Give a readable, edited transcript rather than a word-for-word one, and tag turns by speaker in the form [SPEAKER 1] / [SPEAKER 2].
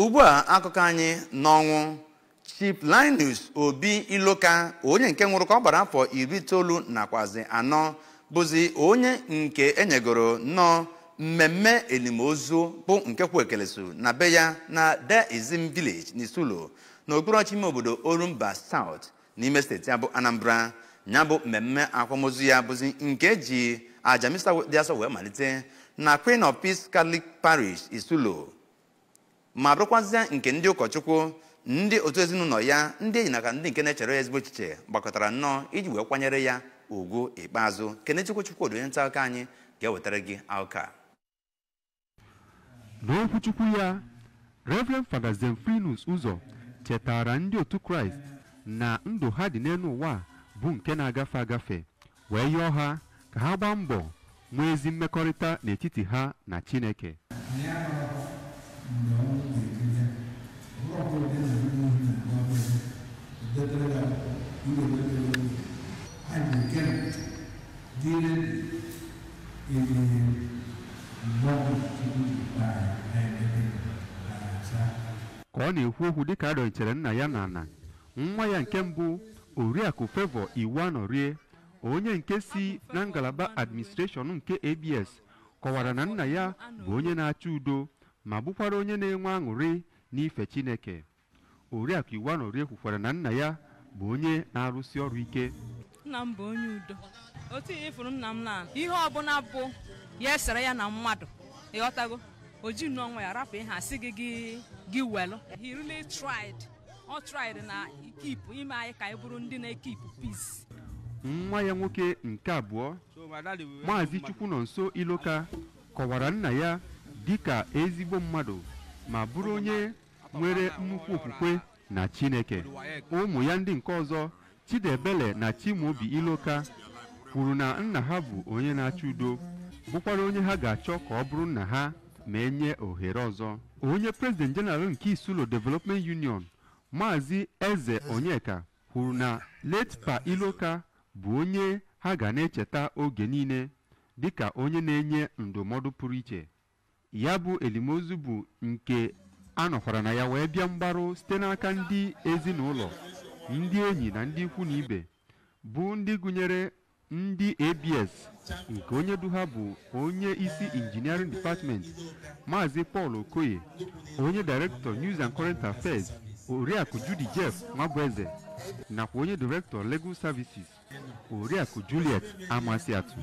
[SPEAKER 1] Ugbu a, akụkọ anyị n'ọnwụ Chief Linus Obi Iloka, onye nke nwụrụ ka ọ gbara afọ 94, bụzi onye nke enyegoro nnọọ mmemme elimozu bụ nke kwu ekelesu na be ya na Deizim Village n'Isulo, n'okpuru ọchị ime obodo Orumba South n'ime steeti ya bụ Anambra. Ya bụ mmemme akwamozu ya bụzi nke eji aja misa dị asọ wee malite na Queen of Peace Catholic Parish, Isulo, ma bụrụkwazịa nke ndị ụkọchukwu, ndị otu ezinụlọ ya, ndị enyi naka ndị nke na-echere ya ezigbo echiche gbakọtara nnọọ iji wee kwanyere ya ugwu ikpeazụ. Kenechukwu Chukwuodo, onye nta akụkọ anyị, ga-ewetara gị akụkọ a.
[SPEAKER 2] N'okwuchukwu ya, Reverend Father Zemfrinus Ụzọ chetara ndị otu Kraịst na ndụ ha dị n'elu ụwa bụ nke na-agafe agafe, wee yọọ ha ka ha gbaa mbọ nwee ezi mmekọrịta n'etiti ha na Chineke.
[SPEAKER 3] Anyị amaghị mgbe ọnwụ ga-ebute ọ bụrụ ọbụla dị na ndị ohi na agba detere ya ihe wetere oge anyị ga-ekere dịrị ịdị mgbe ọbụla Chukwu ji kpaa anyị anyị ebe acha.
[SPEAKER 2] Ka ọ na-ekwu okwu dịka a dọnyechere nna ya n'ala, nwa ya nke mbụ, Oriakụ Favour Iwanorie, onye nke si na ngalaba administration nke ABS, kọwara na nna ya bụ onye na-achọ udo ma bụkwara onye na-enwe aṅụrị n'ife Chineke. Oriakụ Iwanorie kwukwara na nna ya bụ onye na-arụsi ọrụ ike.
[SPEAKER 4] Nna m bụ onye udo. Otu ihe ịfụrụ nna m na ihe ọbụla bụ ya esere ya na mmadụ, ịghọtago, o ji n'onwe ya rapụ ihe asị gị gị welụ. He really tried, ọ tried na keep ime anyị ka anyị bụrụ ndị na-ekeep peace.
[SPEAKER 2] Nwa ya nwoke nke abụọ, Maazị Chukwunonso Iloka, kọwara nna ya dịka ezigbo mmadụ ma bụrụ onye nwere nnukwu okwukwe na Chineke. Ụmụ ya ndị nke ọzọ, Chidebele na Chimaobi Iloka, kwuru na nna ha bụ onye na-achọ udo, bụkwara onye ha ga-achọ ka ọ bụrụ nna ha ma enye ohere ọzọ. Onye President General nke Isulo Development Union, Maazị Eze Onyeka, kwuru na late Pa Iloka bụ onye ha ga na-echeta oge niile dịka onye na-enye ndụmọdụ pụrụ iche. Ya bụ elimozu bụ nke a nọkwara na ya wee bịa mgbarụ site n'aka ndị ezinụlọ, ndị enyi na ndị ikwu na ibe, bụ ndị gụnyere ndị ABS nke onye du ha bụ onye isi Engineering Department, Maazị Paul Okoye, onye Director News and Current Affairs, Oriakụ Judy Jeff Nwabueze, nakwa onye Director Legal Services, Oriakụ Juliet Amasiatu.